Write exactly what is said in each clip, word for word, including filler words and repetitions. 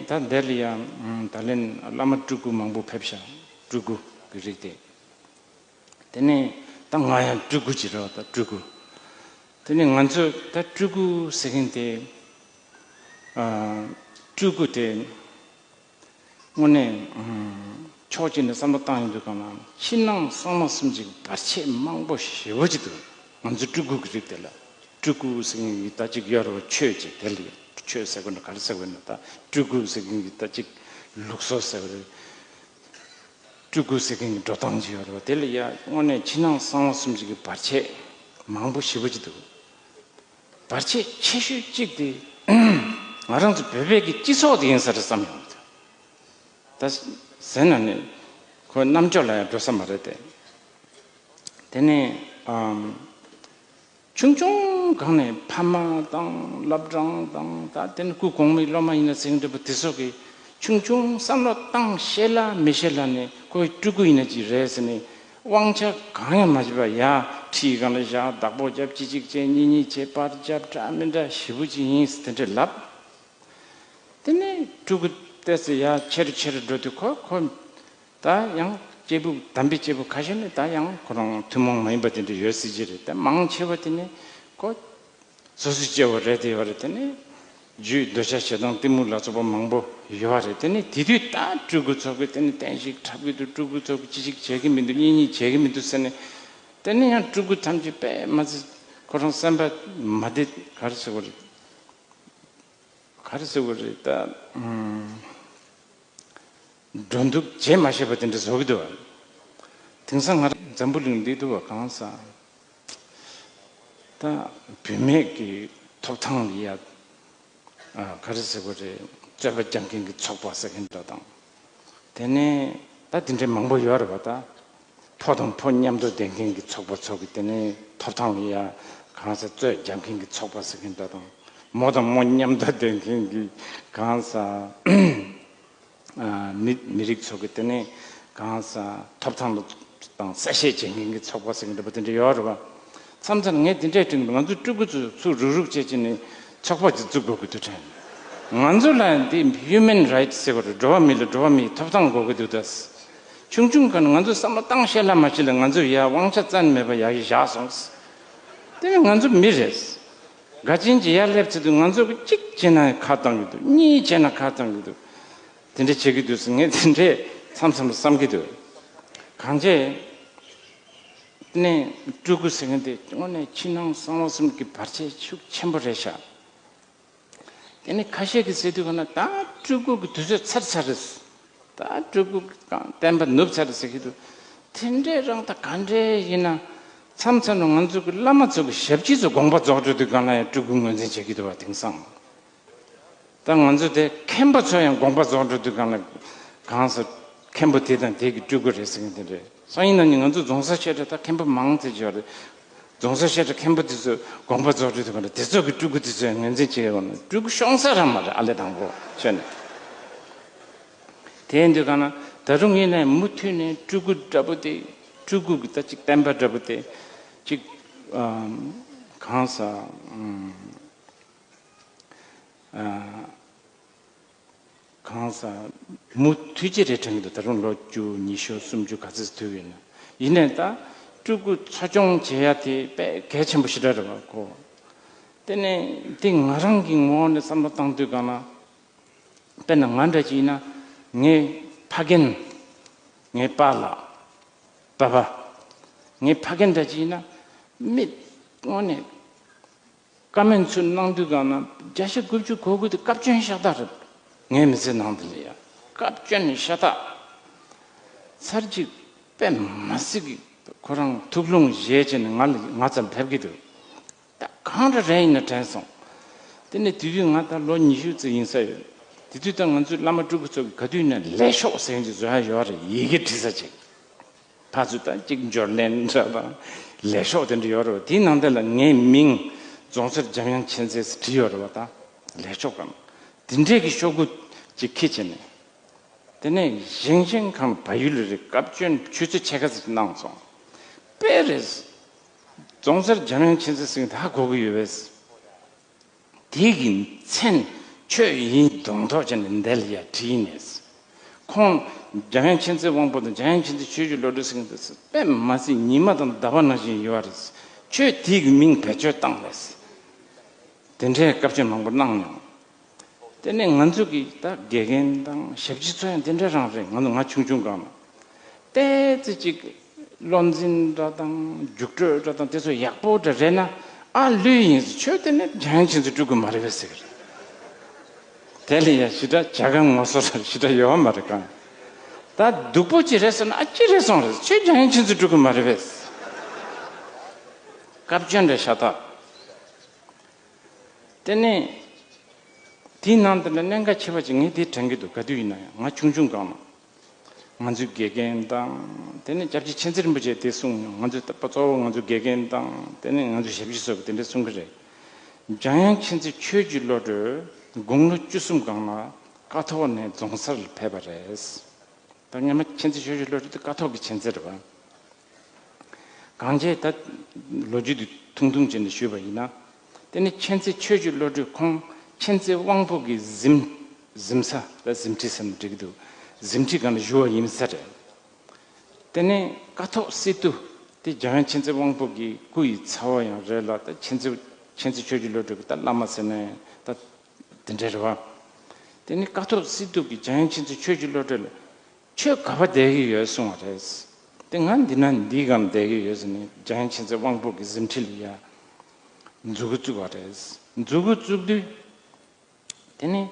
ད་འདི་ལ་ཡང་ད་ལན་བླ་མ་སྤྲུལ་སྐུ་མང་པོ་ཕེབས་ཤག་སྤྲུལ་སྐུ་གི་རིགས་དེ། དེ་ནས་ད་ང་ཡང་སྤྲུལ་སྐུ་ཅིག་རེད་བ། ད་སྤྲུལ་སྐུ། དེ་ནས་ང་ཚོས་ད་སྤྲུལ་སྐུ་ཟེར་མཁན་དེ། ཨ། སྤྲུལ་སྐུ་དེ་དངོས་གནས་ཕྱོགས་གཅིག་ནས་བསམ་བློ་བཏང་ཡོང་དུས་གང་ལ་ཕྱི་ནང་གསང་བ་གསུམ་གྱི་བར་ཆད་མང་པོ་ཞེ་པོ་ཅིག་འདུག་ང་ཚོ་སྤྲུལ་སྐུ་གི་རིགས་དེ་ལ་སྤྲུལ་སྐུ་ཟེར་མཁན་གྱི་ད་ཅིག་ཡོད་རེད་བ། ཆོས་ཅིག་དེ་ལ་ཡོད། ཆོས་ཟེར་དགོས་ན་ག་རེ་ཟེར་དགོས་ན། ད་སྤྲུལ་སྐུ་ཟེར་མཁན་གྱི་ད་ཅིག་ལུགས་སྲོལ་ཟེར་བ་རེད། སྤྲུལ་སྐུ་ཟེར་མཁན་གྱི་འགྲོ་སྟངས་ཅིག་ཡོད་རེད་བ། དེ་ལ་ཡ་དངོས་གནས་ཕྱི་ནང་གསང་བ་གསུམ་གྱི་བར་ཆད་མང་པོ་ཞེ་པོ་ཅིག་འདུག་བར་ཆད་ཆེ་ཤོས་གཅིག་དེ་ང་རང་ཚོ་བོད་པའི་གི་སྤྱི་ཚོགས་དེ་ཡིན་ས་རེད་བསམ་ཡོང་གི་འདུག་ད་ཟེར་ན་ནི་ཁོ་རྣམ་ཅོག་ལ་ཡང་འགྲོ་ས་མ་རེད་དེ། དེ་ནས་ཨམ། ཆུང་ཆུང་སྒང་ནས་ཕ་མ་དང་སློབ་གྲྭ་དང་། ད་དེ་ནི་སྐུ་གོང་མའི་སློབ་མ་ཡིན་ན་ཟེར་མཁན་འདྲ་པོ་དེ་ཚོ་གིས་ཆུང་ཆུང་བསམ་བློ་བཏང་ཤེས་ལ་མི་ཤེས་ལ་ནས་ཁོ་སྤྲུལ་སྐུ་ཡིན་ན་ཅིག་རེད་ཟེར་ནས་དབང་ཆ་གང་ཡང་མ་བྱེད་པ་ཡ་ཁྲིའི་སྒང་ལ་བཞག་བདག་པོ་རྒྱབ། གཅིག་གཅིག་བྱས། གཉིས་གཉིས་བྱས། པར་རྒྱབ། འདྲ་མི་འདྲ་ཞེ་པོ་ཅིག་ཡིན་ཟེར་དེ་འདྲ་ལབ། དེ་ནས་སྤྲུལ་སྐུ་ཏོག་ཙམ་ཡར་ཆེ་རུ་ཆེ་རུ་འགྲོ་དུས་ཁོ་ཁོ་ད་ཡང་སྐྱེས་བུ་དམ་པའི་སྐྱེས་བུ་ཁ་ཤས་ནི་ད་ཡང་ཁོ་རང་ཐུན་མོང་མ་ཡིན་པ་དེ་འདྲ་ཡོད་སྲིད་ཀྱི་རེད། ད་མང་ཆེ་བ་དེ་ནི་ཁོ་སོ་སོའི་སྐྱེ་བོ་རེད་དེ་ཡོད་རེད། དེ་ནི་རྒྱུའི་འདོད་ཆགས་ཞེ་སྡང་གཏི་མུག་ལ་སོགས་པ་མང་པོ་ཡོད་རེད། དེ་ནི་དེ་དུས་ད་སྤྲུལ་སྐུ་ཚོ་གིས་དེ་ནི་བསྟན་བཤིག་འཁྲབ་ཀྱི་འདུག་སྤྲུལ་སྐུ་ཚོ་གིས་གཅིག་གཅིག་བྱེད་ཀྱི་མི་འདུག་གཉིས་གཉིས་བྱེད་ཀྱི་མི་འདུག་ཟེར་ནས། དེ་ནི་ཡང་སྤྲུལ་སྐུ་ཐམས་ཅད་དཔེ་མ་ཚད་ཁོ་རང་སེམས་པ་མ་བདེ་ག་རེ་ཟེར་དགོས་རེད། ག་རེ་ཟེར་དགོས་རེད་ད། ཨམ། འགྲོ་འདུག་བྱེད་མ་ཤེས་པ་དེ་འདྲ་བཟོ་གི་འདུག་བ། དེང་སང་ང་རང་འཛམ་བུ་གླིང་འདི་འདུག་བ། གང་ཟག་ད་བུད་མེད་ཀྱི་ཐོབ་ཐང་ལ་ཡ། ཨ། ག་རེ་ཟེར་དགོས་རེད། རྩོད་པ་རྒྱག་མཁན་གྱི་ཚོགས་པ་ཟེར་མཁན་འདྲ་དང་། དེ་ནས་ད་དེ་འདྲའི་མང་པོ་ཡོད་རེད་བ་ད། ཕོ་དང་ཕོ་མཉམ་དུ་བསྡད་མཁན་གྱི་ཚོགས་པ་ཚོ་གིས་དེ་ནས་ཐོབ་ཐང་ལ་ཡ་གང་ཟག་རྩོད་རྒྱག་མཁན་གྱི་ཚོགས་པ་ཟེར་མཁན་འདྲ་དང་། མོ་དང་མོ་མཉམ་དུ་བསྡད་མཁན་གྱི་གང་ཟག་ཨ། མི་མི་རིགས་ཚོ་གིས་དེ་ནས་གང་ཟག་ཐོབ་ཐང་ལ་དང་གསལ་བཤད་བྱེད་མཁན་གྱི་ཚོགས་པ་ཟེར་མཁན་འདྲ་པོ་དེ་འདྲ་ཡོད་རེད་བ། མཚམས་མཚམས་ང་དེ་འདྲའི་དྲན་གྱི་འདུག་ང་ཚོ་སྤྲུལ་སྐུ་ཚོ་ཚུར་རུག་རུག་བྱས་བྱས་ནས་ཚོགས་པ་ཅིག་བཙུགས་དགོས་ཀྱི་འདུག་དྲན། ང་ཚོ་ལ་འདི་ཧིའུ་མན་རའིཊ་ཟེར་བ་རེད། འགྲོ་བ་མི་ལ་འགྲོ་བ་མིའི་ཐོབ་ཐང་དགོས་ཀྱི་འདུག་ད། ཆུང་ཆུང་སྒང་ནས་ང་ཚོ་བསམ་བློ་བཏང་ཤེས་ལ་མ་ཤེས་ལ་ང་ཚོ་ཡ་དབང་ཆ་རྩ་ནས་མེད་པ་ཡ་གི་བཞག་སོང་། དེ་ནི་ང་ཚོ་མི་རེད། དགའ་ཆེན་གྱི་ཡར་སླེབས་ཚེ་དུས་ང་ཚོ་གི་གཅིག་བྱས་ན་ཁ་བཏང་གི་འདུག་གཉིས་བྱས་ན་ཁ་བཏང་གི་འདུག་དེ་འདྲ་བྱེད་ཀྱི་འདུག་ཟེར་ངས་དེ་འདྲས་མཚམས་མཚམས་བསམ་གྱི་འདུག་གང་བྱས་ནས་སྤྲུལ་སྐུ་ཟེར་མཁན་དེ་དངོས་གནས་ཕྱི་ནང་གསང་བ་གསུམ་གྱི་བར་ཆད་ཤུགས་ཆེན་པོ་རེད་ཤག་དེ་ནི་ཁ་ཤས་ཀྱིས་ཟེར་དུས་ག་ན་ད་སྤྲུལ་སྐུ་གི་དུས་ཚོད་ཚར་ཚར་རེད། ད་སྤྲུལ་སྐུ་གི་བསྟན་པ་ནུབ་ཚར་རེད་ཟེར་གྱི་འདུག་དེ་འདྲས་རང་ད་ག་འདྲས་ཡིན་ན། མཚམས་མཚམས་ལ་ང་ཚོ་གི་བླ་མ་ཚོ་གི་ཞབས་ཕྱི་ཚོ་དགོངས་པ་རྫོགས་འགྲོ་དུས་སྒང་ལ་ཡང་སྤྲུལ་སྐུ་ངོས་འཛིན་བྱེད་ཀྱི་འདུག་བ། དེང་སང་ད་ང་ཚོ་དེ་མཁན་པོ་ཚོ་ཡང་དགོངས་པ་རྫོགས་འགྲོ་དུས་སྒང་ལ་གང་ཟེར། མཁན་པོ་དེ་དང་དེ་གི་སྤྲུལ་སྐུ་རེད་ཟེར་མཁན་དེ་འདྲས། སང་ཉིན་གནངས་ཉིན་ང་ཚོ་རྫོང་སར་བཤད་གྲྭ་ད་མཁན་པོ་མང་ཙམ་ཅིག་ཡོད་རེད། རྫོང་སར་བཤད་གྲྭ་མཁན་པོ་དེ་ཚོས་དགོངས་པ་རྫོགས་འགྲོ་དུས་སྒང་ལ་དེ་ཚོ་གི་སྤྲུལ་སྐུ་དེ་ཚོ་ཡང་ངོས་འཛིན་བྱེད་ཡོང་ན་སྤྲུལ་སྐུ་ཤོང་ས་རང་མ་རེད། ཨ་ལས་དང་པོ་བྱས་ནས། དེ་ཡིན་དུས་ག་ན་ད་རུང་ཡིན་ནའི་མུ་མཐུད་ནས་སྤྲུལ་སྐུ་འདྲ་པོ་དེ། སྤྲུལ་སྐུ་གི་ད་ཅིག་བསྟན་པ་འདྲ་པོ་དེ་ཅིག་ཨམ། གང་ཟེར། ཨམ། ཨ། གང་ཟེར། མུ་མཐུད་ཀྱི་རེད་དྲན་གྱི་འདུག་ད་རུང་ལོ་བཅུ་ཉི་ཤུ་སུམ་ཅུ་ག་ཚོད་ཐུག་ཡོད་ན། ཡིན་ནའི་ད་སྤྲུལ་སྐུ་འཚོ་སྐྱོང་བྱེད་ཡ་དེ་དཔེ་གལ་ཆེན་པོ་ཞེ་དྲག་རེད་བ་ཁོ། དེ་ནས་དེ་ང་རང་གི་ངོ་བོ་ནས་བསམ་བློ་བཏང་དུས་ག་ན། དཔེར་ན་ང་འདྲ་ཅིག་ཡིན་ན། ངའི་ཕ་རྒན། ངའི་པཱ་ལགས། པཱ་པཱ། ངའི་ཕ་རྒན་འདྲ་ཅིག་ཡིན་ན། མི་དངོས་གནས་བཀའ་མོལ་ཚུར་གནང་དུས་སྒང་ན་བརྒྱ་ཆ་དགུ་བཅུ་གོ་དགུ་དེ་བཀའ་བཀྱོན་ཤ་སྟག་རེད། ངའི་མི་ཚེ་ནང་དེ་ལ་ཡ་བཀའ་བཀྱོན་ཤ་སྟག་ཚར་གཅིག་དཔེ་མ་སྲིད་ཀྱི་ཁོ་རང་ཐུགས་སློང་བཞེས་བྱས་ནས་ང་ལ་ང་ཙམ་ཕེབས་ཀྱི་འདུག་ད་གང་འདྲ་རེད་ཡིན་ན་དྲན་སོང་། དེ་ནས་དེ་དུས་ང་ད་ལོ་ཉི་ཤུ་ཙམ་ཡིན་ས་ཡོད། དེ་དུས་ད་ང་ཚོའི་བླ་མ་སྤྲུལ་སྐུ་ཚོ་གི་ག་དུས་ནས་ལས་ཤོག་ཟེར་མཁན་ཅིག་བཟོ་ཡ་ཡོད་རེད། ཡི་གེ་བྲིས་ས་ཅིག་ཕར་ཚུར་ད་ཅིག་འབྱོར་ལན་འདྲ་དང་ལས་ཤོག་དེ་འདྲ་ཡོད་རེད་བ། དེའི་ནང་དེ་ལ་ངའི་མིང་རྫོང་སར་འཇམ་དབྱངས་མཁྱེན་བརྩེ་ཟེར་བྲིས་ཡོད་རེད་བ། ད་ལས་ཤོག་གམ་དེ་འདྲས་ཀྱི་ཤོག་གུ་ཅིག་ཁྱེར་བྱས་ནས། དེ་ནས་བཞེངས་བཞེངས་ཁང་བལ་ཡུལ་རེད། བཀའ་བཀྱོན་ཆུ་ཚོད་ཕྱེད་ཀ་ཙམ་གནང་སོང་། དཔེ་རེད། རྫོང་སར་འཇམ་དབྱངས་མཁྱེན་བརྩེ་ཟེར་མཁན་དེ་ཧ་གོ་གི་ཡོད་པས། དེ་གི་མཚན་ ཆོས་ཡིན་མདོག་མདོག་བྱས་ནས་འདི་ལ་ཡ་བྲིས་ནས། ཁོང་འཇམ་དབྱངས་མཁྱེན་བརྩེ་དབང་པོ་དང་འཇམ་དབྱངས་མཁྱེན་བརྩེ་ཆོས་ཀྱི་བློ་གྲོས་ཟེར་མཁན་དེ་དཔེ་མ་སྲིད་ཉི་མ་དང་ཟླ་བ་ནང་བཞིན་ཡོད་རེད། ཆོས་དེའི་མིང་བེད་སྤྱོད་བཏང་ནས། དེ་འདྲའི་སྐབས་བཅོལ་མང་པོ་གནང་མྱོང་། དེ་ནས་ང་ཚོ་གི་ད་དགེ་རྒན་དང་ཞབས་ཕྱི་ཚོ་ཡང་དེ་འདྲ་རང་རེད། ང་ཚོ་ང་ཆུང་ཆུང་སྒང་ལ། ཏོག་ཙམ་ཅིག་བློ་འཛིན་འདྲ་དང་རྒྱུགས་སྤྲོད་འདྲ་དང་དེ་ཚོ་ཡག་པོ་འདྲ་རེད་ན། ཨ་ལུས་ཡིན་ཟེར། ཁྱོད་དེ་ནས་འཇམ་དབྱངས་མཁྱེན་བརྩེ་སྤྲུལ་སྐུ་མ་རེད་པས་ཟེར་གི་རེད། དེ་ལ་ཡང་ཞེ་དྲག་བྱ་དགའ་ངོ་སོ་ར་ཞེ་དྲག་ཡོད་མ་རེད་གང་། ད་སྡུག་པོ་ཅིག་རེད་ཟེར་ན། ཨ་ཅི་རེད་སོང་རེད། ཁྱོད་འཇམ་དབྱངས་མཁྱེན་བརྩེ་སྤྲུལ་སྐུ་མ་རེད་པས། སྐབས་བཅོལ་འདྲ་ཤ་སྟག་དེ་ནས་དེའི་ནང་དུ་ལ་གནད་འགག་ཆེ་བ་ཅིག་ངས་དེ་དྲན་གྱི་འདུག། ག་དུས་ཡིན་ན་ཡང་ང་ཆུང་ཆུང་སྒང་ལ། ང་ཚོའི་དགེ་རྒན་དང་། དེ་ནས་སྐྱབས་རྗེ་མཁྱེན་བརྩེ་རིན་པོ་ཆེས་དེ་གསུངས་མྱོང་། ང་ཚོའི་ད་གཙོ་བོ་ང་ཚོའི་དགེ་རྒན་དང་། དེ་ནས་ང་ཚོའི་ཞབས་ཕྱི་སོགས་ཀྱིས་དེ་འདྲ་གསུང་གི་རེད། འཇམ་དབྱངས་མཁྱེན་བརྩེ་ཆོས་ཀྱི་བློ་གྲོས་དགུང་ལོ་བཅུ་གསུམ་སྒང་ལ་ཀཿཐོག་ནས་རྫོང་སར་ཕེབས་པ་རེད། ད་སྔོན་མ་མཁྱེན་བརྩེ་ཆོས་ཀྱི་བློ་གྲོས་དེ་ཀཿཐོག་གི་མཁྱེན་བརྩེ་རེད་པ། གང་བྱས་ད་ལོ་རྒྱུས་དེ་ཐུང་ཐུང་བྱས་ནས་ཞུས་པ་ཡིན་ན། དེ་ནི་མཁྱེན་བརྩེ་ཆོས་ཀྱི་བློ་གྲོས་ཁོང་མཁྱེན་བརྩེ་དབང་པོ་གི་གཟིམ་གཟིམ་ས། ད་གཟིམ་ཁྲི་ཟེར་ན་འགྲིག་གི་འདུག། གཟིམ་ཁྲི་སྒང་ལ་བཞུགས་པ་ཡིན་ས་རེད། དེ་ནས་ཀཿཐོག་སི་ཏུ་དེ་འཇམ་དབྱངས་མཁྱེན་བརྩེ་དབང་པོ་གི་སྐུ་ཡི་ཚ་བོ་ཡང་རེད་ལ། ད་མཁྱེན་བརྩེ་མཁྱེན་བརྩེ་ཆོས་ཀྱི་བློ་གྲོས་ཀྱི་ད་བླ་མ་ཟེར་ན་ད་དེ་འདྲ་རེད་པ། དེ་ནི་ཀཿཐོག་སི་ཏུ་གིས་འཇམ་དབྱངས་མཁྱེན་བརྩེ་ཆོས་ཀྱི་བློ་གྲོས་ལ། ཁྱོད་ག་པར་བསྡད་ཀྱི་ཡོད་གསུང་བ་རེད། དེ་ང་འདི་ན་འདིའི་སྒང་བསྡད་ཀྱི་ཡོད་ཟེར་ནས་འཇམ་དབྱངས་མཁྱེན་བརྩེ་དབང་པོ་གི་གཟིམ་ཁྲི་ལ་ཡ་མཛུ་གུ་བཙུགས་པ་རེད། མཛུ་གུ་བཙུགས་དུས། དེ་ནས་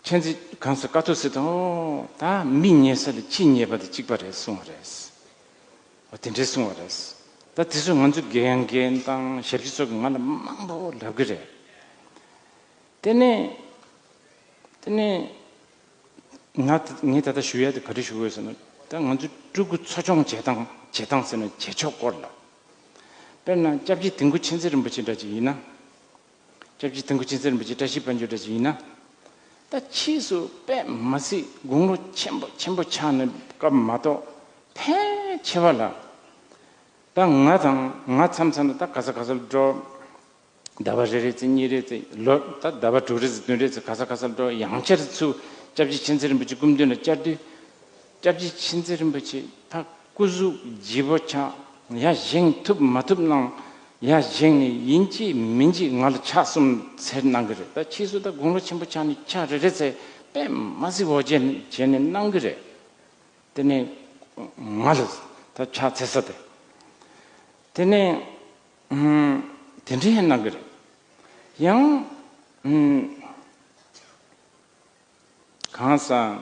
མཁྱེན་བརྩེ་གང་ཟེར། ཀཿཐོག་སི་ཏུ། ཨོ་ད་མི་ཉལ་ས་ལ་ཁྱི་ཉལ་བ་དང་གཅིག་པ་རེད་གསུང་བ་རེད། ཨོ་དེ་འདྲས་གསུང་བ་རེད། ད་དེ་ཚོ་ང་ཚོ་དགེ་རྒན་དང་ཞབས་ཕྱི་ཚོ་གིས་ང་ལ་མང་པོ་ལབ་ཀྱི་རེད། དེ་ནས་དེ་ནས་ང་ད་ངས་ད་ལྟ་ཞུ་ཡ་དེ་ག་རེ་ཞུ་དགོས་ཟེར་ན། ད་ང་ཚོའི་སྤྲུལ་སྐུ་འཚོ་སྐྱོང་བྱེད་སྟངས་བྱེད་སྟངས་ཟེར་ན་བྱེད་ཕྱོགས་སྐོར་ལ། དཔེར་ན་སྐྱབས་རྗེ་དིལ་མགོ་མཁྱེན་བརྩེ་རིན་པོ་ཆེ་འདྲ་ཅིག་ཡིན་ན། སྐྱབས་རྗེ་དིལ་མགོ་མཁྱེན་བརྩེ་རིན་པོ་ཆེ་བཀྲ་ཤིས་དཔལ་འབྱོར་འདྲ་ཅིག་ཡིན་ན། ད་ཕྱིས་སུ་དཔེ་མ་སྲིད་དགུང་ལོ་ཆེན་པོ་ཆེན་པོ་ཆགས་ནས་སྐབས་མ་གཏོགས་ཕལ་ཆེ་བ་ལ། ད་ང་དང་ང་མཚམས་མཚམས་ལ་ད་ག་ས་ག་ས་ལ་འགྲོ། ཟླ་བ་རེ་རེ་ཙམ་གཉིས་རེ་ཙམ་ལོ། ད་ཟླ་བ་དྲུག་རེ་ཙམ་བདུན་རེ་ཙམ་ག་ས་ག་ས་ལ་འགྲོ། ཡང་བསྐྱར་ཚུར་སྐྱབས་རྗེ་མཁྱེན་བརྩེ་རིན་པོ་ཆེ་སྐུ་མདུན་ལ་བཅར་དུས། སྐྱབས་རྗེ་མཁྱེན་བརྩེ་རིན་པོ་ཆེ་ཕར་སྐུ་གཟུགས་ལྗིད་པོ་ཆགས། ཡར་བཞེངས་ཐུབ་མ་ཐུབ་གནང་། ཡར་བཞེངས་ནས་ཡིན་གཅིག་མིན་གཅིག་ང་ལ་ཕྱག་གསུམ་འཚལ་གནང་གི་རེད། ད་ཕྱིས་སུ་ད་དགུང་ལོ་ཆེན་པོ་ཆགས་ནས་ཕྱག་རེ་རེ་འཚལ། དཔེ་མ་སྲིད་འོ་བརྒྱལ་བྱས་ནས་གནང་གི་རེད། དེ་ནས་ང་ལ་ད་ཕྱག་འཚལ་ས་དེ། དེ་ནས་ཨུམ། དེ་འདྲ་ཡང་གནང་གི་རེད། ཡང་ཨུམ། གང་ཟག་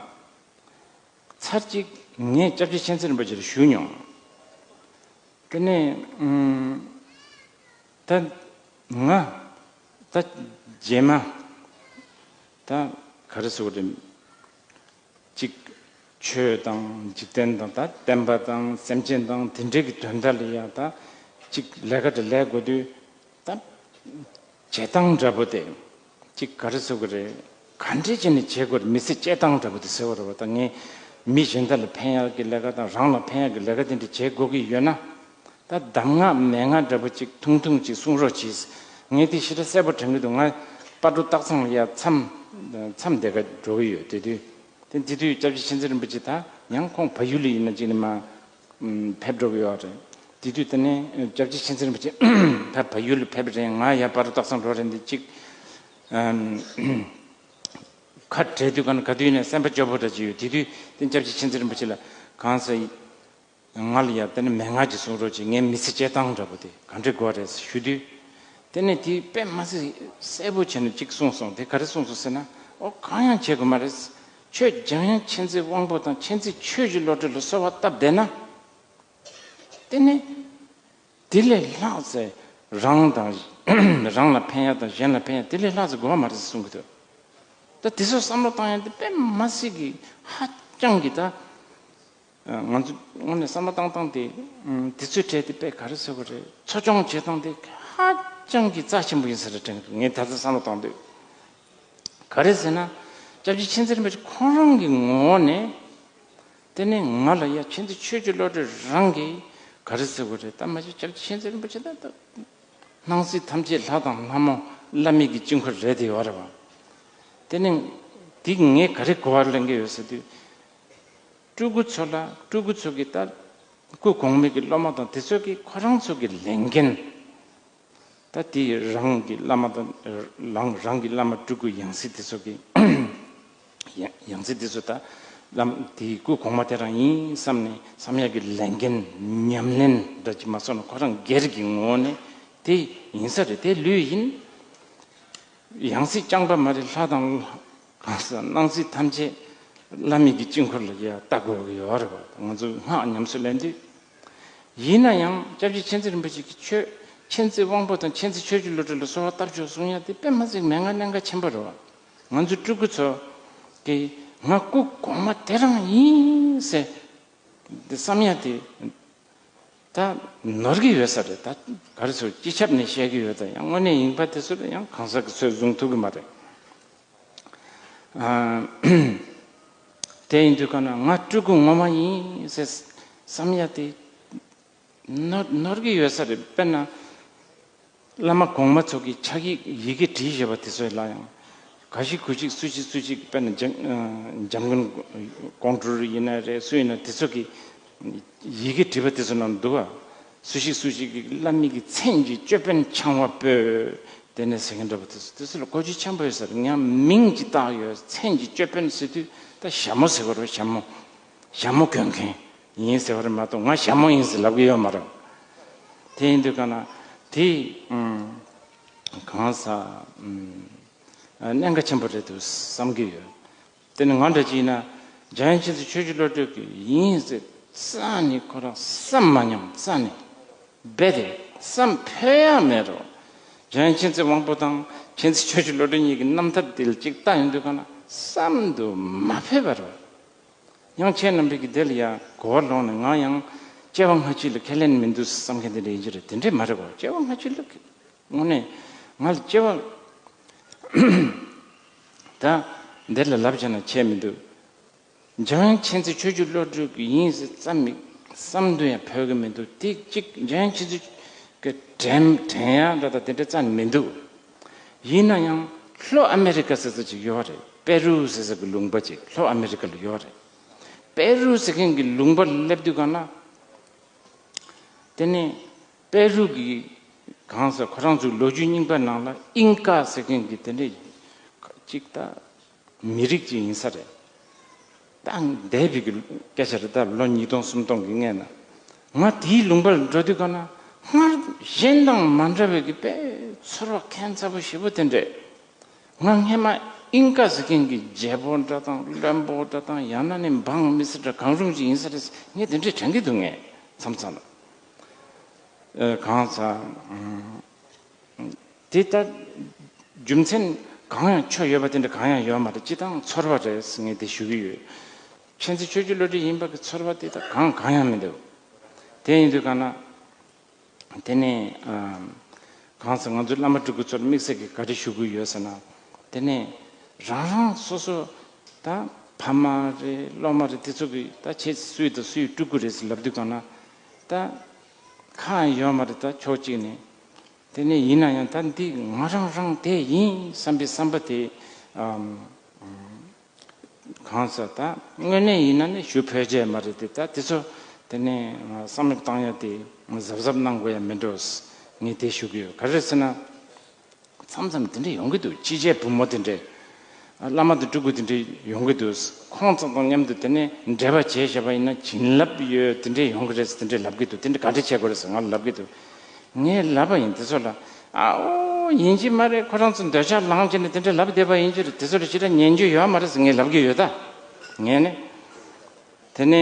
ཚར་གཅིག་ངས་སྐྱབས་རྗེ་མཁྱེན་བརྩེ་རིན་པོ་ཆེར་ཞུས་མྱོང་། དེ་ནས་ཨུམ། ད་ང་ད་རྗེས་མ་ད་ག་རེ་ཟེར་དགོས་རེད། གཅིག་ཆོས་དང་འཇིག་རྟེན་དང་ད་བསྟན་པ་དང་སེམས་ཅན་དང་དེ་འདྲའི་གི་དོན་དག་ལ་ཡང་ད་གཅིག་ལས་ཀ་དེ་ལས་དགོས་དུས། ད་བྱེད་སྟངས་འདྲ་པོ་དེ་གཅིག་ག་རེ་ཟེར་དགོས་རེད། ག་འདྲས་བྱས་ནས་བྱེད་དགོས་རེད། མི་ཚེ་སྐྱེལ་སྟངས་འདྲ་པོ་དེ་ཟེར་བ་རེད་པ། ད་ངས་མི་གཞན་དག་ལ་ཕན་ཡག་གི་ལས་ཀ་དང་རང་ལ་ཕན་ཡག་གི་ལས་ཀ་དེ་འདྲ་བྱེད་དགོས་ཀྱི་ཡོད་ན། ད་གདམས་ངག་མན་ངག་འདྲ་པོ་ཅིག་ཐུང་ཐུང་ཅིག་གསུང་རོགས་གྱིས། ངས་དེ་ཞེ་དྲག་གསལ་པོ་དྲན་གྱི་འདུག། ང་སྤ་གྲོ་སྟག་ཚང་ལ་ཡ་མཚམས་མཚམས་བསྡད་ག་འགྲོ་གི་ཡོད། དེ་དུས་དེ་དེ་དུས་སྐྱབས་རྗེ་མཁྱེན་བརྩེ་རིན་པོ་ཆེ་ད་ཡང་ཁོང་བལ་ཡུལ་ལ་ཡིན་ན་ཅིག་ནས་མར་ཕེབས་འགྲོ་གི་ཡོད་རེད། དེ་དུས་དེ་ནས་སྐྱབས་རྗེ་མཁྱེན་བརྩེ་རིན་པོ་ཆེ་ད་བལ་ཡུལ་ལ་ཕེབས་པ་རེད། ང་ཡ་སྤ་གྲོ་སྟག་ཚང་འགྲོ་རེད། འདི་ཅིག་ཁ་བྲལ་དུས་ག་ན་ག་དུས་ནས་སེམས་པ་སྐྱོ་པོ་འདྲ་ཅིག་ཡོད། དེ་དུས་དེ་སྐྱབས་རྗེ་མཁྱེན་བརྩེ་རིན་པོ་ཆེ་ལ་གང་ཟེར། ང་ལ་ཡ་དེ་ནི་མན་ངག་ཅིག་གསུང་རོགས་གྱིས། ངའི་མི་ཚེ་སྐྱེལ་སྟངས་འདྲ་པོ་དེ་ག་འདྲ་དགོས་རེད་ཞུ་དུས། དེ་ནས་དེ་དཔེ་མ་སྲིད་གསལ་པོ་བྱས་ནས་གཅིག་གསུངས་སོང་། དེ་ག་རེ་གསུངས་སོང་ཟེར་ན། ཨོ་གང་ཡང་བྱེད་དགོས་མ་རེད། ཁྱོད་འཇམ་དབྱངས་མཁྱེན་བརྩེ་དབང་པོ་དང་མཁྱེན་བརྩེ་ཆོས་ཀྱི་བློ་གྲོས་ལ་གསོལ་བ་བཏབ་བསྡད་ན། དེ་ནི་དེ་ལས་ལྷག་ཙམ་རང་དང་རང་ལ་ཕན་ཡག་དང་གཞན་ལ་ཕན་ཡག་དེ་ལས་ལྷག་ཙམ་དགོས་པ་མ་རེད་ཟེར་གསུང་གི་འདུག། ད་དེ་ཚོ་བསམ་བློ་བཏང་ཡ་དེ་དཔེ་མ་སྲིད་ཀྱི་ཧ་ཅང་གི་ད། ང་ཚོ་དངོས་གནས་བསམ་བློ་བཏང་སྟངས་དེ། ཨུམ། དེ་ཚོའི་གྲས་དེ་དཔེ་ག་རེ་ཟེར་དགོས་རེད། འཚོ་སྐྱོང་བྱེད་སྟངས་དེ་ཧ་ཅང་གི་རྩ་ཆེན་པོ་ཡིན་ས་རེད་དྲན་གི་འདུག། ངས་ད་ལྟ་བསམ་བློ་བཏང་དུས། ག་རེ་ཟེར་ན། སྐྱབས་རྗེ་མཁྱེན་བརྩེ་རིན་པོ་ཆེ་ཁོང་རང་གི་ངོ་བོ་ནས། དེ་ནས་ང་ལ་ཡ་མཁྱེན་བརྩེ་ཆོས་ཀྱི་བློ་གྲོས་རང་གིས་ག་རེ་ཟེར་དགོས་རེད། ད་མ་གཞི་སྐྱབས་རྗེ་མཁྱེན་བརྩེ་རིན་པོ་ཆེ་ད་ད་སྣང་སྲིད་ཐམས་ཅད་ལྷ་དང་ལྷ་མོ་བླ་མེད་ཀྱི་དཀྱིལ་འཁོར་རེད་དེ་ཡོད་རེད་བ། དེ་ནས་དེ་ངས་ག་རེ་གོ་བ་ལེན་གྱི་ཡོད་ཟེར་དུས། སྤྲུལ་སྐུ་ཚོ་ལ་སྤྲུལ་སྐུ་ཚོ་གི་ད་སྐུ་གོང་མའི་གི་སློབ་མ་དང་དེ་ཚོ་གི་ཁོ་རང་ཚོ་གི་ལས་འགན། ད་དེ་རང་གི་བླ་མ་དང་རང་རང་གི་བླ་མ་སྤྲུལ་སྐུ་ཡང་སྲིད་དེ་ཚོ་གི་ཡང་ཡང་སྲིད་དེ་ཚོ་ད་བླ་མ་དེའི་སྐུ་གོང་མ་དེ་རང་ཡིན་བསམ་ནས་བསམ་ཡག་གི་ལས་འགན་ཉམས་ལེན་འདྲ་ཅིག་མ་སོང་ན་ཁོ་རང་སྒེར་གྱི་ངོ་བོ་ནས་དེ་ཡིན་ས་རེད། དེ་ལོས་ཡིན། ཡང་སྲིད་རྐྱང་པ་མ་རེད། ལྷ་དང་གང་ཟག་སྣང་སྲིད་ཐམས་ཅད་བླ་མའི་གི་དཀྱིལ་འཁོར་ལ་ཡ་ལྟ་དགོས་ཀྱི་ཡོད་རེད་བ། ང་ཚོ་སྔགས་ཉམས་སུ་ལེན་དུས། ཡིན་ན་ཡང་སྐྱབས་རྗེ་མཁྱེན་བརྩེ་རིན་པོ་ཆེ་གིས་ཆོས་མཁྱེན་བརྩེ་དབང་པོ་དང་མཁྱེན་བརྩེ་ཆོས་ཀྱི་བློ་གྲོས་ལ་གསོལ་བ་བཏབ་ཆོག་གསུང་ཡ་དེ་དཔེ་མ་སྲིད་མན་ངག་གནད་འགག་ཆེན་པོ་རེད་བ། ང་ཚོ་སྤྲུལ་སྐུ་ཚོ་གིས་ང་སྐུ་གོང་མ་དེ་རང་ཡིན་ཟེར་དེ་བསམ་ཡ་དེ་ད་ནོར་གྱི་ཡོད་ས་རེད། ད་ག་རེ་ཟེར་སྤྱི་ཁྱབ་ནས་བཤད་ཀྱི་ཡོད་ད་ཡང་དངོས་གནས་ཡིན་པ་དེ་ཚོ་ལ་ཡང་གང་ཟག་གི་ཚོས་བཟུང་ཐུབ་ཀྱི་མ་རེད། ཨ། དེ་ཡིན་དུས་ག་ན་ང་སྤྲུལ་སྐུ་ངོ་མ་ཡིན་ཟེར་བསམ་ཡ་དེ་ནོར་ནོར་གྱི་ཡོད་ས་རེད། དཔེར་ན་བླ་མ་གོང་མ་ཚོ་གི་ཕྱག་ཡིག་ཡི་གེ་བྲིས་བཞག་པ་དེ་ཚོ་ལ་ཡང་ག་ཞིག་གུ་ཞིག་སུ་ཞིག་སུ་ཞིག་དཔེར་ན་འཇམ་འཇམ་མགོན་ཀོང་སྤྲུལ་ཡིན་ན་རེད། སུ་ཡིན་ན་དེ་ཚོ་གི་ཡི་གེ་བྲིས་པ་དེ་ཚོ་ནང་འདུག་བ། སུ་ཞིག་སུ་ཞིག་གིས་བླ་མའི་གི་མཚན་གྱི་ཅོད་པན་འཆང་བ་པོས་དེ་ནས་ཟེར་མཁན་འདྲ་པོ་དེ་ཚོ་དེ་ཚོ་ལ་གོ་རྒྱུ་ཆེན་པོ་ཡོད་ས་རེད། ཡང་མིང་ཅིག་བཏགས་ཡོད། མཚན་གྱི་ཅོད་པན་ཟེར་དུས་ད་ཞྭ་མོ་ཟེར་བ་རེད། ཞྭ་མོ་ཞྭ་མོ་གྱོན་མཁན་ཡིན་ཟེར་བ་རེད་མ་གཏོགས་ང་ཞྭ་མོ་ཡིན་ཟེར་ལབ་ཀྱི་ཡོད་མ་རེད། དེ་ཡིན་དུས་ག་ན་དེ་གང་ཟག་གནད་འགག་ཆེན་པོ་རེད་འདུག་བསམ་གྱི་ཡོད། དེ་ནི་ང་འདྲ་ཅིག་ཡིན་ན་འཇམ་དབྱངས་མཁྱེན་བརྩེ་ཆོས་ཀྱི་བློ་གྲོས་ཀྱི་ཡིན་ཟེར་རྩ་ནས་ཁོ་རང་བསམ་མ་མྱོང་། རྩ་ནས་རྦད་དེ་བསམ་ཕོད་ཡ་མེད་རོ། འཇམ་དབྱངས་མཁྱེན་བརྩེ་དབང་པོ་དང་མཁྱེན་བརྩེ་ཆོས་ཀྱི་བློ་གྲོས་གཉིས་ཀྱི་རྣམ་ཐར་དེ་ལ་ཅིག་ལྟ་ཡོང་དུས་ག་ན་བསམ་དུ་མ་ཕོད་པ་རོ། ཡང་ཁྱེད་རྣམ་པས་ཀྱི་དེ་ལ་ཡ་གོ་བ་ལོག་ནས་ང་ཡང་སྐྱེ་བ་སྔ་ཕྱི་ལ་ཁས་ལེན་མི་འདུག་བསམ་མཁན་དེ་འདྲ་ཡིན་གྱི་རེད། དེ་འདྲས་མ་རེད་གོ། སྐྱེ་བ་སྔ་ཕྱི་ལ་དངོས་གནས་ང་ལ་སྐྱེ་བ་ད་འདིར་ལ་ལབ་བྱས་ན་ཆད་མི་འདུག་འཇམ་དབྱངས་མཁྱེན་བརྩེ་ཆོས་ཀྱི་བློ་གྲོས་ཀྱི་ཡིན་ཟེར་བསམ་མི་བསམ་དུ་ཡང་ཕོད་ཀྱི་མི་འདུག་དེ་གཅིག་འཇམ་དབྱངས་མཁྱེན་བརྩེ་གི་དྲན་དྲན་ཡག་འདྲ་ད་དེ་འདྲ་རྩ་ནས་མི་འདུག་ཡིན་ན་ཡང་ལྷོ་ཨ་མེ་རི་ཀ་ཟེར་ས་ཅིག་ཡོད་རེད། པེ་རུ་ཟེར་ས་གི་ལུང་པ་ཅིག་ལྷོ་ཨ་མེ་རི་ཀ་ལ་ཡོད་རེད། པེ་རུ་ཟེར་མཁན་གྱི་ལུང་པ་ལ་སླེབས་དུས་ག་ན། དེ་ནས་པེ་རུ་གི་གང་ཟེར་ཁོ་རང་ཚོའི་ལོ་རྒྱུས་རྙིང་པ་ནང་ལ་ཨིན་ཀ་ཟེར་མཁན་གྱི་དེ་འདྲས་ཅིག་ད་མི་རིགས་ཅིག་ཡིན་ས་རེད། ད་འདས་པའི་གི་སྐད་ཆ་རེད། ད་ལོ་ཉིས་སྟོང་སུམ་སྟོང་གི་སྔན་ན་ང་དེའི་ལུང་པར་འགྲོ་དུས་ག་ན་སྔར་གཞན་དང་མ་འདྲ་བའི་གི་དཔེ་ཚོར་བ་ཁྱད་མཚར་པོ་ཞེ་པོ་དེ་འདྲས། ང་སྔན་མ་ཨིན་ཀ་ཟེར་མཁན་གྱི་རྒྱལ་པོ་འདྲ་དང་བློན་པོ་འདྲ་དང་ཡང་ན་ནི་འབངས་མི་སེར་འདྲ་གང་རུང་ཅིག་ཡིན་ས་རེད། ངས་དེ་འདྲས་དྲན་གྱི་འདུག་ངས་མཚམས་མཚམས་ལ། ཨ། གང་ཟག་ཨ། དེ་ལྟར་རྒྱུ་མཚན་གང་ཡང་ཆོ་ཡོད་པ་དེ་འདྲ་གང་ཡང་ཡོད་མ་རེད། སྤྱི་བཏང་ཚོར་བ་རེད་ཟེར་ངས་དེ་ཞུ་གི་ཡོད། མཁྱེན་བརྩེ་ཆོས་ཀྱི་བློ་གྲོས་ཡིན་པ་གི་ཚོར་བ་དེ་དག་གང་གང་ཡང་མི་འདུག་དེ་ཡིན་དུས་ག་ན། དེ་ནས་ཨ། གང་ཟེར་ང་ཚོའི་བླ་མ་སྤྲུལ་སྐུ་ཚོར་དམིགས་བསལ་གྱི་བཀའ་འདྲི་ཞུ་གི་ཡོད་ཟེར་ན། དེ་ནས་རང་རང་སོ་སོ་ད་ཕ་མ་རེད། སློབ་མ་རེད། དེ་ཚོ་གིས་ད་ཁྱེད་སུའི་ད་སུའི་སྤྲུལ་སྐུ་རེད་ཟེར་ལབ་དུས་ག་ན་ད་ཁག་ཡོད་མ་རེད། ད་ཕྱོགས་གཅིག་ནས། དེ་ནས་ཡིན་ན་ཡང་ད་འདི་ང་རང་རང་དེ་ཡིན་བསམ་པའི་བསམ་པ་དེ་ཨམ། གང་ཟེར་ད་དངོས་གནས་ཡིན་ན་ནི་ཞུ་ཕོད་ཀྱི་མ་རེད་དེ། ད་དེ་ཚོ་དེ་ནས་བསམ་བློ་བཏང་ཡ་དེ་གཟབ་གཟབ་གནང་དགོས་ཡ་མིན་འགྲོ། ངས་དེ་ཞུ་གི་ཡོད། ག་རེ་ཟེར་ན། མཚམས་མཚམས་དེ་འདྲ་ཡོང་གི་འདུག་ཕྱི་རྒྱལ་བུ་མོ་དེ་འདྲས། བླ་མ་དང་སྤྲུལ་སྐུ་དེ་འདྲས་ཡོང་གི་འདུག་ཁོང་ཚོ་དང་མཉམ་དུ་དེ་ནས་འབྲེལ་བ་བྱས་བཞག་པ་ཡིན་ན་བྱིན་རླབས་ཡོད་དེ་འདྲས་ཡོང་གི་རེད་ཟེར་དེ་འདྲས་ལབ་གི་འདུག་དེ་འདྲས་ག་འདྲས་བྱེད་དགོས་རེད་ཟེར་ང་ལ་ལབ་གི་འདུག་ངས་ལབ་པ་ཡིན། དེ་ཚོ་ལ་ཨ་འོ་ཡིན་གྱི་མ་རེད། ཁོ་རང་ཚོ་འདོད་ཆགས་ལངས་བྱས་ནས་དེ་འདྲས་ལབ་བསྡད་པ་ཡིན་གྱི་རེད། དེ་ཚོ་ལ་ཞེ་དྲག་ཉན་རྒྱུ་ཡོད་མ་རེད་ཟེར་ངས་ལབ་གི་ཡོད་ད། ངས་ནི་དེ་ནས་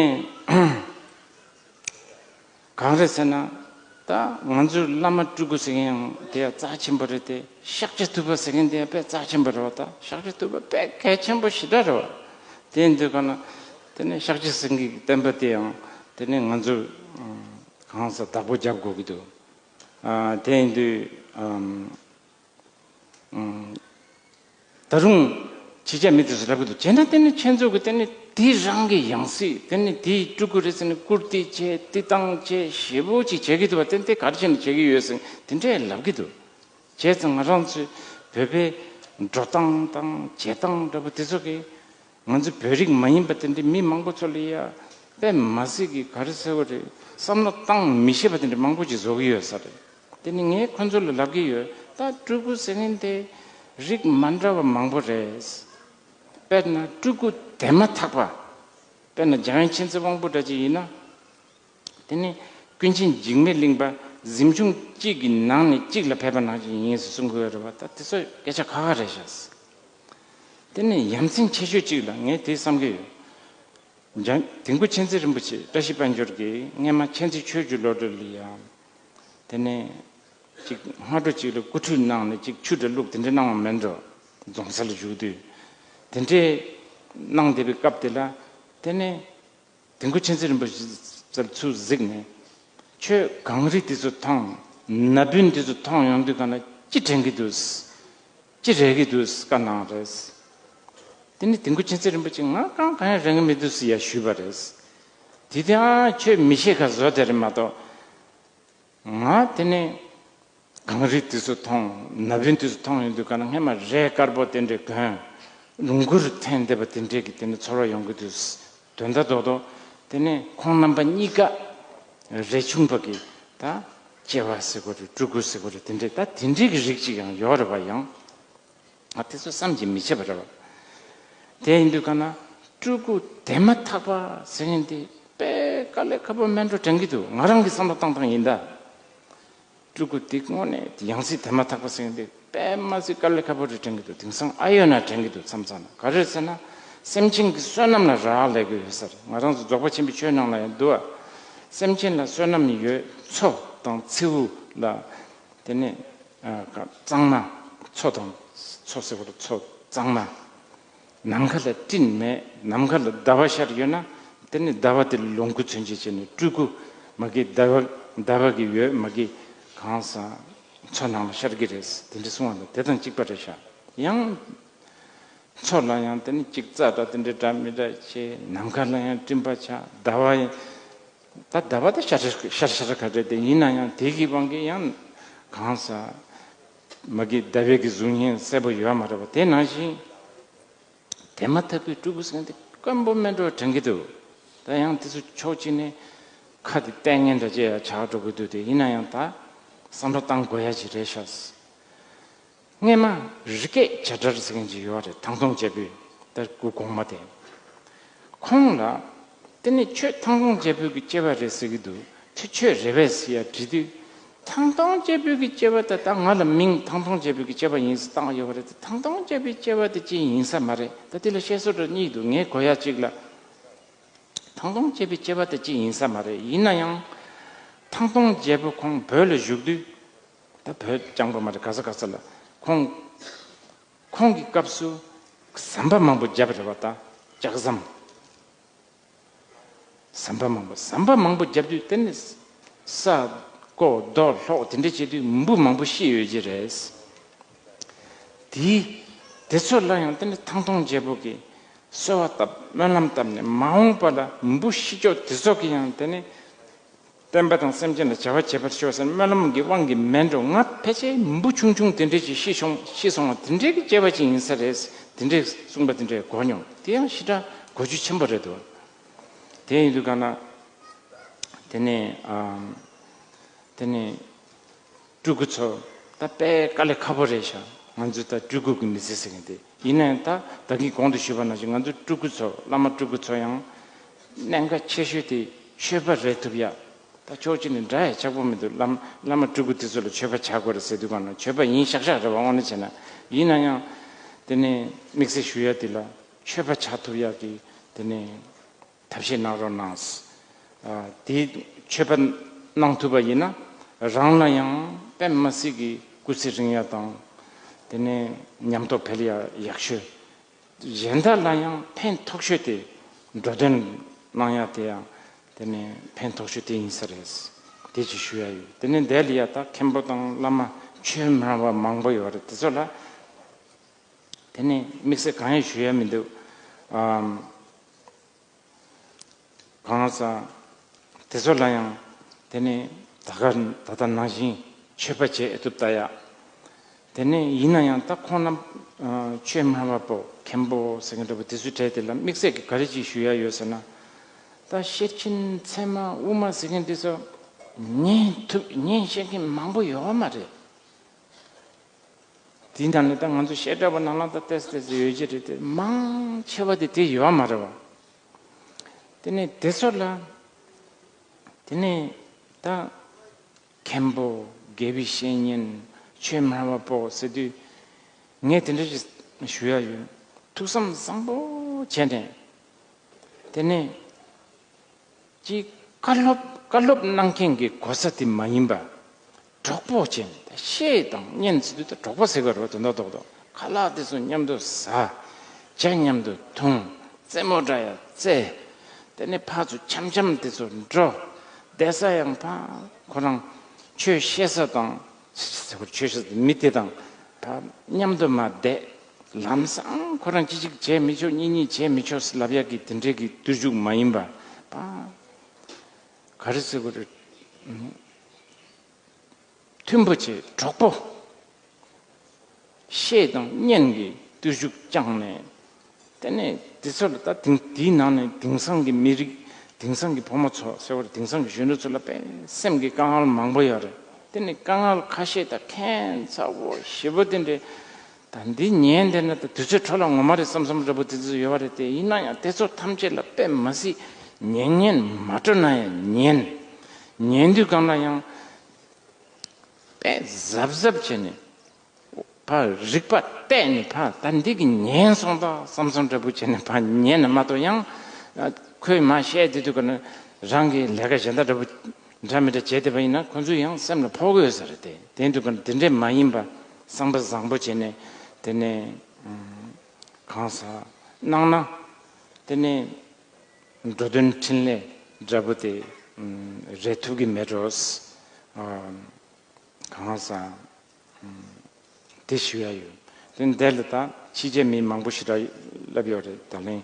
གང་རེད་ཟེར་ན། ད་ང་ཚོའི་བླ་མ་སྤྲུལ་སྐུ་ཟེར་མཁན་ཡང་དེ་ཡང་རྩ་ཆེན་པོ་རེད་དེ། ཤཱཀྱ་ཐུབ་པ་ཟེར་མཁན་དེ་ཡང་དཔེ་རྩ་ཆེན་པོ་རེད་བ། ད་ཤཱཀྱ་ཐུབ་པ་དཔེ་གལ་ཆེན་པོ་ཞེ་དྲག་རེད་བ། དེ་ཡིན་དུས་ག་ན་དེ་ནས་ཤཱཀྱ་སེང་གེའི་བསྟན་པ་དེ་ཡང་དེ་ནས་ང་ཚོས་གང་ཟག་བདག་པོ་རྒྱབ་དགོས་ཀྱི་འདུག་ཨ། དེ་ཡིན་དུས་ཨམ། ཨམ། ད་རུང་ཕྱི་རྒྱལ་མི་དེ་ཚོ་ལབ་ཀྱི་འདུག་བྱས་ན་དེ་ནི་ཁྱེད་ཚོ་གི་དེ་ནི་དེ་རང་གི་ཡང་སྲིད། དེ་ནི་དེའི་སྤྲུལ་སྐུ་རེད་ཟེར་ནས་བཀུར་སྟི་བྱས་བསྟི་སྟངས་བྱས་ཞེ་པོ་ཅིག་བྱེད་ཀྱི་འདུག་བ། དེ་དེ་ག་རེ་བྱས་ནས་བྱེད་ཀྱི་ཡོད་ཟེར་དེ་འདྲས་ལབ་ཀྱི་འདུག་བྱས་ཙང་ང་རང་ཚོའི་བོད་པའི་ འགྲོ་སྟངས་དང་བྱེད་སྟངས་འདྲ་པོ་དེ་ཚོ་གིས་ང་ཚོ་བོད་རིགས་མ་ཡིན་པ་དེ་འདྲའི་མི་མང་པོ་ཚོ་ལ་ཡ་དཔེ་མ་སྲིད་ཀྱི་ག་རེ་ཟེར་བ་རེད། བསམ་བློ་བཏང་མི་ཤེས་པ་དེ་འདྲ་མང་པོ་ཅིག་བཟོ་གི་ཡོད་ས་རེད། དེ་ནི་ངས་ཁོ་ཚོ་ལ་ལབ་ཀྱི་ཡོད། ད་སྤྲུལ་སྐུ་ཟེར་མཁན་དེ་རིགས་མ་འདྲ་བ་མང་པོ་རེད། དཔེར་ན་སྤྲུལ་སྐུ་དེ་མ་ཐག་པ། དཔེར་ན་འཇམ་དབྱངས་མཁྱེན་བརྩེ་དབང་པོ་འདྲ་ཅིག་ཡིན་ན། དེ་ནི་ཀུན་མཁྱེན་འཇིགས་མེད་གླིང་པ་གཟིམ་ཆུང་གཅིག་གི་ནང་ནས་གཅིག་ལ་ཕེབས་པ་ནང་བཞིན་ཡིན་ཟེར་གསུང་གི་ཡོད་རེད་བ། ད་དེ་ཚོ་སྐད་ཆ་ཁ་ཁ་རེད་ཤག། དེ་ནི་ཡ་མཚན་ཆེ་ཤོས་གཅིག་ལ་ངས་དེ་བསམ་གྱི་ཡོད། འཇམ་དིལ་མགོ་མཁྱེན་བརྩེ་རིན་པོ་ཆེ་བཀྲ་ཤིས་དཔལ་འབྱོར་གྱིས་སྔས་མ་མཁྱེན་བརྩེ་ཆོས་ཀྱི་བློ་གྲོས་ལ་ཡང་། དེ་ནས་ཅིག་སྔ་དྲོ་ཅིག་ལ་སྐུ་ཁྲུས་གནང་ནས་ཅིག་ཆུ་འདྲ་བླུགས་དེ་འདྲ་གནང་བ་མེད་འགྲོ། རྫོང་སར་བཞུགས་དུས། དེ་འདྲས་གནང་བསྡད་པའི་སྐབས་དེ་ལ། དེ་ནས་དིལ་མགོ་མཁྱེན་བརྩེ་རིན་པོ་ཆེ་ཚུར་གཟིགས་ནས། ཁྱོད་གངས་རི་དེ་ཚོ་མཐོང་། ན་བུན་དེ་ཚོ་མཐོང་ཡོང་དུས་ག་ན་ཅི་དྲན་གྱི་འདུག། ཅི་རེག་གི་འདུག་བཀའ་གནང་རེད། དེ་ནི་དིལ་མགོ་མཁྱེན་བརྩེ་རིན་པོ་ཆེ་ང་གང་གང་ཡང་རེག་གི་མི་འདུག་ཟེར་ཡ་ཞུས་པ་རེད། དེ་དེའང་ཁྱོད་མི་ཤེས་ཁ་བཟོ་དེ་རེད་མ་གཏོགས། ང་དེ་ནས་གངས་རི་དེ་ཚོ་མཐོང་། ན་བུན་དེ་ཚོ་མཐོང་ཡོང་དུས་ག་ན་སྔས་མ་རས་དཀར་པོ་དེ་འདྲས་གོན། ལོངས་སྐུར་འཐེན་བསྡད་པ་དེ་འདྲས་ཀྱི་དེ་ནས་ཚོར་བ་ཡོང་གི་འདུག། དོན་དག་རྡོག་རྡོག་དེ་ནས་ཁོང་རྣམ་པ་གཉིས་ཀ་རས་ཆུང་པ་གི་ད་སྐྱེ་བ་ཟེར་དགོས་རེད། སྤྲུལ་སྐུ་ཟེར་དགོས་རེད། དེ་འདྲས་ད་དེ་འདྲས་ཀྱི་རིགས་ཅིག་ཡང་ཡོད་རེད་པ། ཡང་ང་དེ་ཚོ་བསམ་གྱིས་མི་ཁྱབ་པ་རེད་པ། དེ་ཡིན་དུས་ག་ན་སྤྲུལ་སྐུ་དེ་མ་ཐག་པ་ཟེར་མཁན་དེ་དཔེ་དཀའ་ལས་ཁག་པོ་མེད་འགྲོ་དྲན་གྱི་འདུག། ང་རང་གི་བསམ་བློ་བཏང་སྟངས་ཡིན་ད། སྤྲུལ་སྐུ་དེ་དངོས་གནས་ཡང་སྲིད་དེ་མ་ཐག་པ་ཟེར་མཁན་དེ་དཔེ་མ་སྲིད་དཀའ་ལས་ཁག་པོ་རེད་དྲན་གྱི་འདུག། དེང་སང་ཨ་ཡོད་ན་དྲན་གྱི་འདུག། མཚམས་མཚམས་ན་ག་རེ་ཟེར་ན། སེམས་ཅན་གྱི་བསོད་ནམས་ལ་རག་ལས་དགོས་ཡོད་ས་རེད། ང་རང་ཚོ་རྫོགས་པ་ཆེན་པོའི་ཆོས་ནང་ལ་ཡང་འདུག་པ། སེམས་ཅན་ལ་བསོད་ནམས་ཡོད། མཚོ་དང་མཚེའུ་ལ། དེ་ནས་གཙང་མ། མཚོ་དང་། མཚོ་ཟེར་བ་རེད། མཚོ་གཙང་མ། ནམ་མཁའ་ལ་སྤྲིན་མེད། ནམ་མཁའ་ལ་ཟླ་བ་ཤར་ཡོད་ན། དེ་ནི་ཟླ་བ་དེ་ལོངས་སྐུ་མཚོན་བྱེད་བྱས་ནས་སྤྲུལ་སྐུ་མ་གི་ཟླ་བ། ཟླ་བ་གི་འོད་མ་གི་གང་ཟག་མཚོ་ནང་ལ་ཤར་གི་རེད། དེ་འདྲ་གསུང་བ་དང་དེ་དང་གཅིག་པ་རེད་ཤག། ཡང་མཚོ་ལ་ཡང་དེ་ནི་ཅིག་རྩྭ་འདྲ་དེ་འདྲ་འདྲ་མི་འདྲ་བྱས། ནམ་མཁའ་ལ་ཡང་སྤྲིན་པ་ཆགས། ཟླ་བ་ཡང་ད་ཟླ་བ་ད་ཤར་ཤར་ཤར་ཤར་ག་རེད། དེ་ཡིན་ན་ཡང་དེ་གི་དབང་གིས་ཡང་གང་ཟག་མ་གི་ཟླ་བའི་གི་གཟུགས་བརྙན་གསལ་པོ་ཡོད་མ་རེད་པ། དེ་ནང་བཞིན། དེ་མ་ཐག་པའི་སྤྲུལ་སྐུ་ཟེར་མཁན་དེ་དཀོན་པོ་མེད་འགྲོ་དྲན་གྱི་འདུག། ད་ཡང་དེ་ཚོ་ཕྱོགས་གཅིག་ནས་ཁ་དེ་ལྟས་ངན་འདྲ་ཅིག་ཡང་ཆགས་འགྲོ་གི་འདུག། དེ་ཡིན་ན་ཡང་ད་བསམ་བློ་བཏང་དགོས་ཡ་ཅིག་རེད་ཤག། སྔས་མ་རི་སྐེག་བྱ་བྲལ་ཟེར་མཁན་ཅིག་ཡོད་རེད། ཐང་སྟོང་རྒྱལ་པོའི་ད་སྐུ་གོང་མ་དེ། ཁོང་ལ། དེ་ནས་ཁྱོད་ཐང་སྟོང་རྒྱལ་པོའི་གི་སྐྱེ་བ་རེད་ཟེར་གྱི་འདུག། ཁྱོད་ཁྱོད་རེད་པས་ཟེར་ཡ་དྲིས་དུས། ཐང་སྟོང་རྒྱལ་པོའི་གི་སྐྱེ་བ་དེ་ད་ང་ལ་མིང་ཐང་སྟོང་རྒྱལ་པོའི་གི་སྐྱེ་བ་ཡིན་ཟེར་བཏགས་ཡོད་པ་རེད་དེ། ཐང་སྟོང་རྒྱལ་པོའི་སྐྱེ་བ་དེ་ཅི་ཡིན་ས་མ་རེད། ད་དེ་ལ་བཤད་སྲོལ་འདྲ་གཉིས་འདུག། ངས་གོ་ཡ་གཅིག་ལ། ཐང་སྟོང་རྒྱལ་པོའི་སྐྱེ་བ་དེ་ཅི་ཡིན་ས་མ་རེད། ཡིན་ན་ཡང་། ཐང་སྟོང་རྒྱལ་པོ་ཁོང་བོད་ལ་བཞུགས་དུས། ད་བོད་རྐྱང་པ་མ་རེད། ག་ས་ག་ས་ལ་ཁོང་། ཁོང་གི་སྐབས་སུ་ཟམ་པ་མང་པོ་བརྒྱབ་རེད་པ། ད་ལྕགས་ཟམ། ཟམ་པ་མང་པོ། ཟམ་པ་མང་པོ་བརྒྱབ་དུས་དེ་ནི་ས་རྐོ་རྡོ་སློག་དེ་འདྲ་བྱེད་དུས་མི་འབུ་མང་པོ་ཤི་ཡོད་ཀྱི་རེད། དེ་དེ་ཚོ་ལ་ཡང་དེ་ནི་ཐང་སྟོང་རྒྱལ་པོ་གིས་གསོལ་བ་བཏབ། སྨོན་ལམ་བཏབ་ནས་མ་འོངས་པ་ལ་མི་འབུ་ཤི་ཆོག་དེ་ཚོ་གི་ཡང་དེ་ནི། བསྟན་པ་དང་སེམས་ཅན་ལ་བྱ་བ་བྱེད་པར་ཤོག་ཟེར་སྨོན་ལམ་གྱི་དབང་གིས་མེད་འགྲོ། ང་ཕལ་ཆེར་འབུ་ཆུང་ཆུང་དེ་འདྲས་ཅིག་ཤི་སོང་། ཤི་སོང་བ་དེ་འདྲས་ཀྱི་སྐྱེ་བ་ཅིག་ཡིན་ས་རེད། དེ་འདྲས་གསུངས་པ་དེ་འདྲས་གོ་མྱོང་། དེ་ཡང་ཞེ་དྲག་གོ་རྒྱུ་ཆེན་པོ་རེད་འདུག། དེ་ཡིན་དུས་ག་ན། དེ་ནས་ཨམ། དེ་ནས་སྤྲུལ་སྐུ་ཚོ་ད་དཔེ་དཀའ་ལས་ཁག་པོ་རེད་ཤག། ང་ཚོ་ད་སྤྲུལ་སྐུ་གི་མི་ཚེ་ཟེར་མཁན་དེ་ཡིན་ན་ཡང་། ད་ད་གིན་གོང་དུ་ཞུས་པ་ནང་བཞིན་ང་ཚོ་སྤྲུལ་སྐུ་ཚོ། བླ་མ་སྤྲུལ་སྐུ་ཚོ་ཡང་གནད་འགག་ཆེ་ཤོས་དེ་ཆོས་པ་རེད་ཐུབ་ཡ། ད་ཕྱོགས་གཅིག་ནས་འདྲ་ཡ་ཆགས་པོ་མི་འདུག། བླ་མ་བླ་མ་སྤྲུལ་སྐུ་དེ་ཚོ་ལ་ཆོས་པ་ཆགས་དགོས་རེད་ཟེར་དུས་ག་ན་ཆོས་པ་ཡིན་ཤག་ཤག་རེད་པ། དངོས་གནས་བྱས་ན། ཡིན་ན་ཡང་དེ་ནས་དམིགས་བསལ་ཞུ་ཡ་དེ་ལ་ཆོས་པ་ཆགས་ཐུབ་ཡ་གི་དེ་ནས་ཐབས་ཤེས་གནང་རོགས་གནང་། ཨ། དེ་ཆོས་པ་གནང་ཐུབ་པ་ཡིན་ན་རང་ལ་ཡང་དཔེ་མ་སྲིད་ཀྱི་སྐུ་ཚེ་རིང་ཡ་དང་། དེ་ནས་ཉམས་རྟོགས་འཕེལ་ཡ་ཡག་ཤོས། གཞན་དག་ལ་ཡང་ཕན་ཐོགས་ཤོས་དེ། འགྲོ་དོན་གནང་ཡ་དེ་ཡང་དེ་ནས་ཕན་ཐོགས་ཤོས་དེ་ཡིན་ས་རེད། དེ་ཅིག་ཞུ་ཡ་ཡོད། དེ་ནས་འདི་ལ་ཡ་ད་མཁན་པོ་དང་བླ་མ་ཆོས་མི་འདྲ་བ་མང་པོ་ཡོད་རེད། དེ་ཚོ་ལ་དེ་ནས་དམིགས་བསལ་གང་ཡང་ཞུ་ཡ་མི་འདུག། ཨམ། གང་ཟག་དེ་ཚོ་ལ་ཡང་དེ་ནས་ད་ག་ད་ལྟ་ནང་བཞིན་ཆོས་པ་བྱེད་ཨེ་ཐུབ་ལྟ་ཡ། དེ་ནས་ཡིན་ན་ཡང་ད་ཁོང་རྣམས་ཆོས་སྨྲ་བ་པོ་མཁན་པོ་ཟེར་མཁན་འདྲ་པོ་དེ་ཚོའི་གྲས་དེ་ལ་དམིགས་བསལ་གྱི་ག་རེ་ཅིག་ཞུ་ཡ་ཡོད་ཟེར་ན། ད་ཤེར་ཕྱིན་ཚད་མ་དབུ་མ་ཟེར་མཁན་དེ་ཚོ་ཉན་ཐུབ་ཉན་ཤེས་མཁན་མང་པོ་ཡོད་མ་རེད། དེའི་ནང་ནས་ད་ང་ཚོ་བཤད་གྲྭ་པ་ནང་ལ་ད་ཏོག་ཙམ་ཏོག་ཙམ་ཡོད་ཀྱི་རེད་དེ། མང་ཆེ་བ་དེ་དེ་ཡོད་མ་རེད་བ། དེ་ནས་དེ་ཚོ་ལ་དེ་ནས་ད་མཁན་པོ་དགེ་བའི་བཤེས་གཉེན་ཆོས་སྨྲ་བ་པོ་ཟེར་དུས་ངས་དེ་འདྲ་ཞིག་ཞུ་ཡ་ཡོད། ཐུགས་བསམ་བཟང་པོ་བྱས་ནས་དེ་ནས། ཅིག་བཀའ་སློབ་བཀའ་སློབ་གནང་མཁན་གྱི་གོ་ས་དེ་མ་ཡིན་པ། གྲོགས་པོ་བྱས་ནས་ད་ཤེས་དང་ཉན་ཟེར་དུས་ད་གྲོགས་པོ་ཟེར་དགོས་རེད་དོན་དག་རྡོག་རྡོག་ཁ་ལག་དེ་ཚོ་མཉམ་དུ་ཟ། ཇ་མཉམ་དུ་འཐུང་། རྩེད་མོ་འདྲ་ཡ་རྩེ། དེ་ནས་ཕར་ཚུར་འཆམ་འཆམ་དེ་ཚོ་འགྲོ། བསྡད་ས་ཡང་ཕར་ཁོ་རང་ཆོས་བཤད་ས་དང་། ཆོས་བཤད་ས་མི་དེ་དང་ཕར་མཉམ་དུ་མར་བསྡད། ལམ་སང་ཁོ་རང་གཅིག་གཅིག་བྱས་མི་ཆོག་གཉིས་གཉིས་བྱས་མི་ཆོག་ཟེར་ལབ་ཡག་གི་དེ་འདྲའི་གི་བརྟུལ་ཞུགས་མ་ཡིན་པ། པ། ག་རེ་ཟེར་དགོས་རེད། མཐུན་པོ་བྱས་གྲོགས་པོ། ཤེས་དང་ཉན་གྱི་བརྟུལ་ཞུགས་བསྐྱངས་ནས། དེ་ནས་དེ་ཚོ་ལ་ད་དེང་དེའི་ནང་ནས་དེང་སང་གི་མི་རིགས་དེང་སང་གི་ཕོ་མོ་ཚོ་ཟེར་བ་རེད། དེང་སང་གི་གཞོན་ནུ་ཚོ་ལ་དཔེ་སེམས་ཀྱི་དཀའ་ངལ་མང་པོ་ཡོད་རེད། དེ་ནི་དཀའ་ངལ་ཁ་ཤས་ད་ཁྱད་མཚར་པོ་ཞེ་པོ་དེ་འདྲའི། ད་འདི་ཉན་བསྡད་ན་ད་དུས་ཚོད་འཕྲོ་བརླག་ངོ་མ་རེད་བསམ་བསམ་འདྲ་པོ་དེ་ཚོ་ཡོད་པ་རེད་དེ། ཡིན་ན་ཡང་དེ་ཚོ་ཐམས་ཅད་ལ་དཔེ་མ་སྲིད་ཉན་ཉན་མ་སྤྲོ་ན་ཡང་ཉན། ཉན་དུས་གང་ལ་ཡང་དཔེ་གཟབ་གཟབ་བྱས་ནས་ཕར་རིག་པ་གཏད་ནས་ཕར་ད་འདི་གི་ཉན་སོང་ད་བསམ་བསམ་འདྲ་པོ་བྱས་ནས་ཕར་ཉན་ན་མ་གཏོགས། ཡང་ཁོས་མ་བཤད་དེ་དུས་ག་ནས་རང་གི་ལས་ཀ་གཞན་དག་འདྲ་པོ་འདྲ་མི་འདྲ་བྱས་བསྡད་པ་ཡིན་ན་ཁོ་ཚོས་ཡང་སེམས་ལ་ཕོག་གི་ཡོད་ས་རེད་དེ། དེ་དུས་ག་ནས་དེ་འདྲས་མ་ཡིན་པ་བསམ་པ་བཟང་པོ་བྱས་ནས་དེ་ནས་གང་ཟག་གནང་ན་དེ་ནས་འགྲོ་དོན་འཕྲིན་ལས་འདྲ་པོ་དེ་རེད་ཐུབ་ཀྱི་མེད་འགྲོ། གང་ཟག་དེ་ཞུ་ཡ་ཡོད། དེ་འདི་ལ་ད་ཕྱི་རྒྱལ་མི་མང་པོ་ཞེ་དྲག་ལབ་ཡོད་རེད། ད་ལན་